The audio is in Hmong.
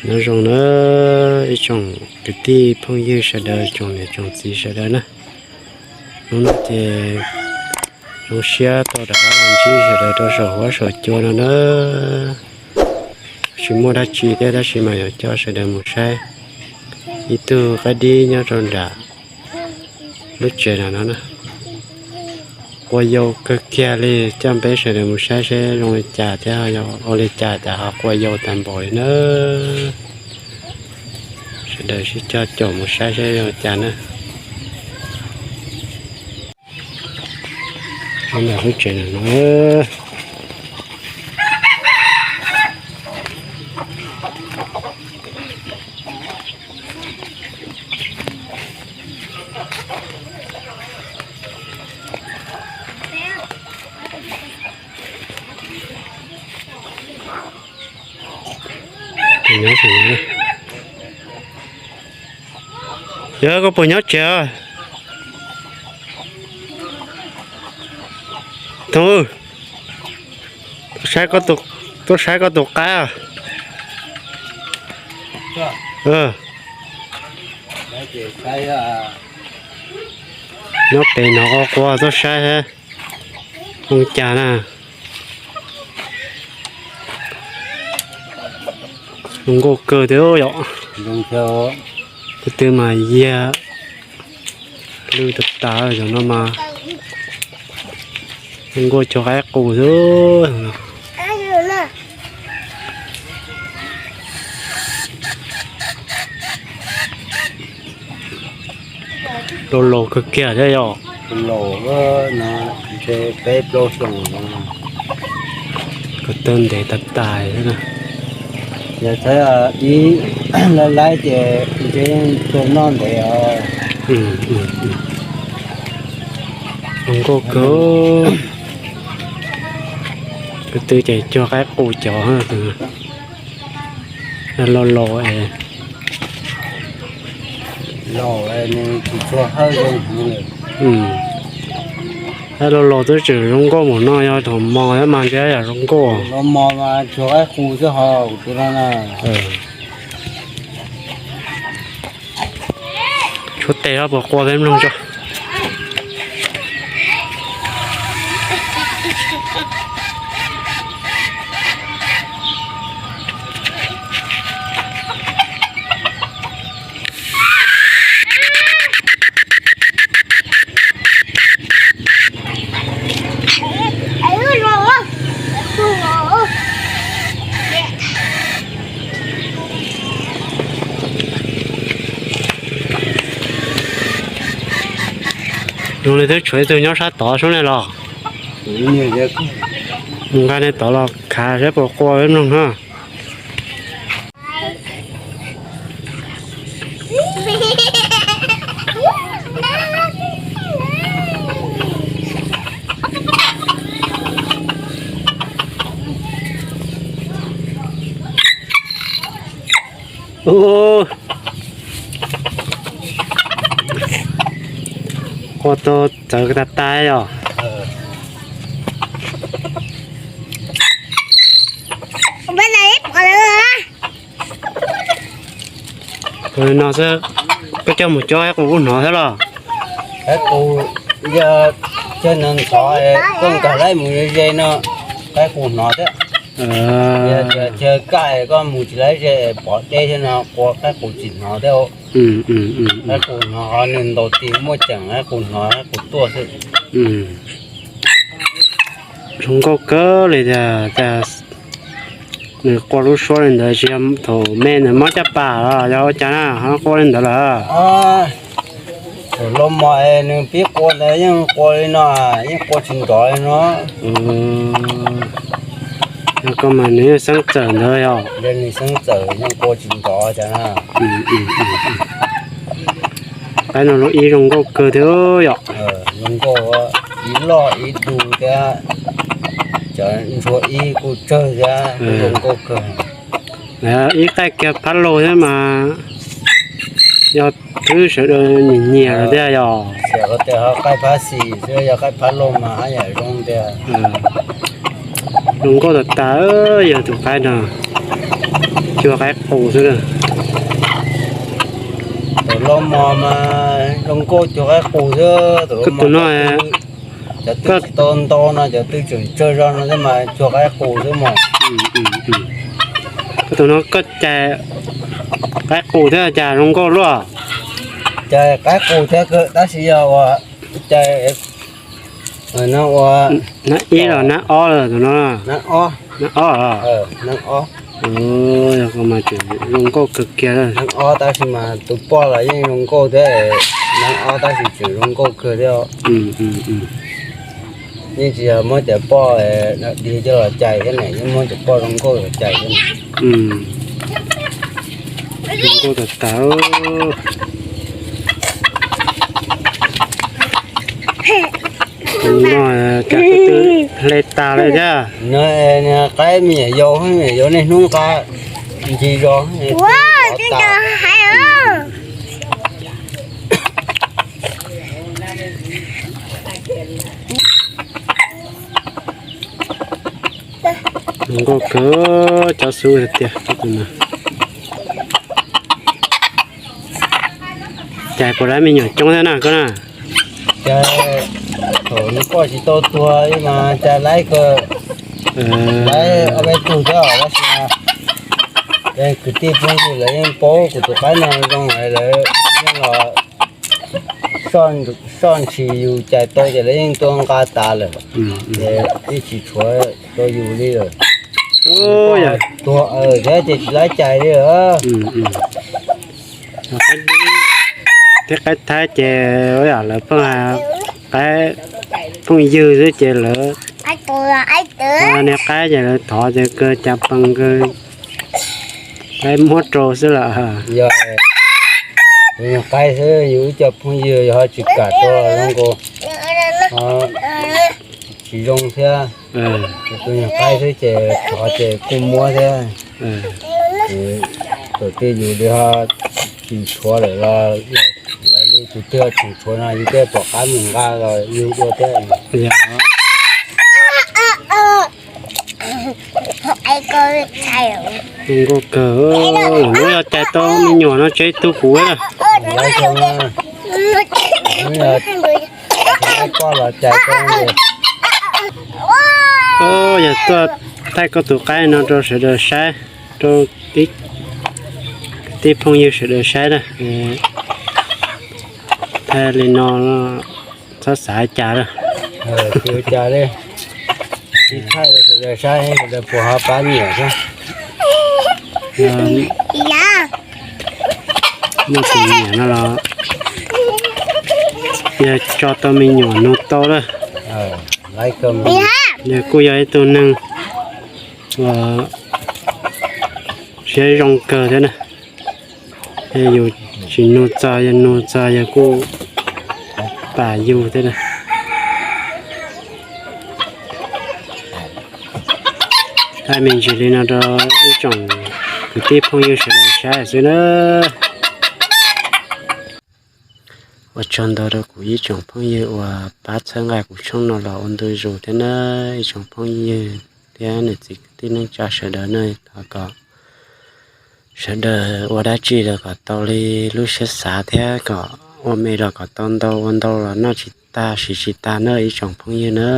Nyob zoo na ib tsoom kwv tij phooj ywg sawv daws, tsoom niam tsoom txiv sawv daws na. Hnub no ces zoo siab tau rov qab los ntsib sawv daws rau saum huab saum cua no na. Tsis muaj dab tsi thiab tab sis mas yuav coj sawv daws mus saib ib tug qaib dib nyob rau nram lub tsev no na. Qua yau kawg kiag li, coj peb sawv daws mus saib seb zoo li cas thiab yog ua li cas cas ho qua yau tag npaum li na. Sawv daws sib coj caum mus saib seb zoo li cas na. Lub tsev no. Yog koj puas nyob tsev? Thov, tuaj saib koj tus qaib. Nyob pem no qua qua tuaj saib seb zoo cas na. Zoo nkauj kawg thiab yom. Tus twg mas yiag lwj tas tas, cov no mas zoo nkauj cuag qaib qus xwb. Laus laus kawg kiag thiab yom. Laus no ntshe peb plaub xyoos no. Ko taw ntev tas tas xwb na. Yog txawm ib laib laib ces ntshe yeej tuag noj ntev os. Zoo nkauj kawg. Ko tw ces cuag qaib qus cov. Laus laus es, laus es nws tsis tshua hawj zoo heev li. Laus laus twb tseem zoo nkauj npaum no, yog thaum mos thiab mas ntshe yam zoo nkauj. Los mos mas cuag qaib qus xwb ho kuv twb no na. Tshuav tes los puas qua peb mloog tso. Zoo li twb tshuav ib tug nyob sab tod sub ne los. Mus nqa nej tod los khav saib puas qua peb mloog na. Qua tau txawv tas tas yom. Ua li no xwb, koj coj mus cob qaib qus hnov thiab los? Qaib qus, yog chaw neeg ntxhov koj nkag laib mus ze no, qaib qus hnov thiab. Yog tias chaw kaj koj mus tsis laib ze, pov deb thiab no qua qaib qus tsis hnov thiab. Qaib qus hnov ho nws ntaus tis muaj ceem, qaib qus hnov qaib qus tuaj xwb. Zoo nkauj kawg li tiag. Nws qua lub suab li ntawd tsis yog thaum me nws mob caj pas los yog ua cas na ho qua li ntawd lawm? Thaum los mos nws pib qua ntawd yeej qua li no, yeej qua tsis nrov li no. Yog koj mas nws yeej xeeb txawm ntawd yog. Nws xeeb txawm yeej qua tsis nrov cas na. Qaib no lub ib zoo nkauj kawg thiab yom. Zoo nkauj, ib loj ib du thiab, cov ntsuag ib kuj tsawg thiab, zoo nkauj kawg. Ib qaij kiag phab laug thiab mas yog twb sawv daws nyiam nyiam lawm thiab yog. Tias ho qaij phab xis xwb, yog qaij phab laug mas haj yam zoo tiag. Zoo nkauj tas tas yog tus qaib no. Cuag qaib qus xwb. Tus los mos mas zoo nkauj cuag qaib qus xwb. Tus no, cov twg tsis tau ntau no, cov twg tseem tsawg zog no thiab mas cuag qaib qus xwb mos. Koj tus no koj cais qaib qus thiab cas zoo nkauj luaj? Cais qaib qus thiab tab sis yog ua cais no ua nab ib los nab ob lawm tus no? Nab ob. Nab ob los? Nab ob. Yog koj mas tseem zoo nkauj kawg kiag. Nab ob tab sis mas tus poj los yeej zoo nkauj thiab, nab ob tab sis tseem zoo nkauj kawg thiab. Yeej tsis yog muab cov poj dig coj los cais thiab ne, yeej muab cov poj zoo nkauj los cais thiab. Zoo nkauj tas tas. Tus no cas tus twg hle tas li thiab? No, qaib me nyuam yaus, me nyuam yaus niaj hnub nqa ncig zos. Zoo nkauj kawg, cov xub tiag tiag. Cas puas laib me nyuam coob thiab na koj na? Cas thaum nws poj tsis tau tuag mas cas laib kawg, laib ob peb tug thiab tab sis kwv tij phooj ywg lawv yeej paub kuv tus qaib no zoo lawm, lawv yeej los soj ntshis yus cais tau ces lawv yeej tuaj nqa tas lawm, ces yeej tsis tshuav rau yus li lawm. Tuag thiab ces tsis laib cais li lawm. Thiab qaib thaib ces lawv pheej, qaib phooj ywg xwb ces lawv, niag qaib ces lawv thov ces kawg cas pees kawg, qaib muab rau xwb lawm. Yog, yog qaib xwb, yus ib co phooj ywg yog ho tsis kam rau zoo nkaus tsis zoo thiab. Tus nyuag qaib xwb ces thov ces kuj muab thiab. Tus twg yus li ho tsis tshuav lawm los lawv li tus twg tseem tshuav no yus thiaj pom qab mus nqa los yug dua thiab. Zoo nkauj kawg, lub yog cais tau me nyuam no tsev tug kuv na. Yog tuaj thaij koj tus qaib no rau sawv daws saib, rau tib phooj ywg sawv daws saib na. Thaij li no txhob xav cas lawm. Tsis ua cas li, thaij rau sawv daws saib sawv daws puas ho pab nyiam thiab. Muaj tus nyiam no los yog tso tau me nyuam nug tau lawm. Yog kuj yog ib tug neeg uas siab zoo kawg thiab na. Yog yus tsis nug txog, yog nug txog yog kuj pam yus thiab na. Thaij me ntsis li no rau ib tsoom kwv tij phooj ywg sawv daws saib xwb na. Ua tsaug ntau rau kuv ib tsoom phooj ywg uas pab txhawb nqa kuv tshooj no los ua ntu zus thiab na ib tsoom phooj ywg thiab niam txiv kwv tij neej tsa sawv daws na, thov kom sawv daws ua dab tsi los kom tau li lub siab xav thiab kom ua me los kom tau ntau, ua ntau los noj tsis tag siv tsis tag na ib tsoom phooj ywg na.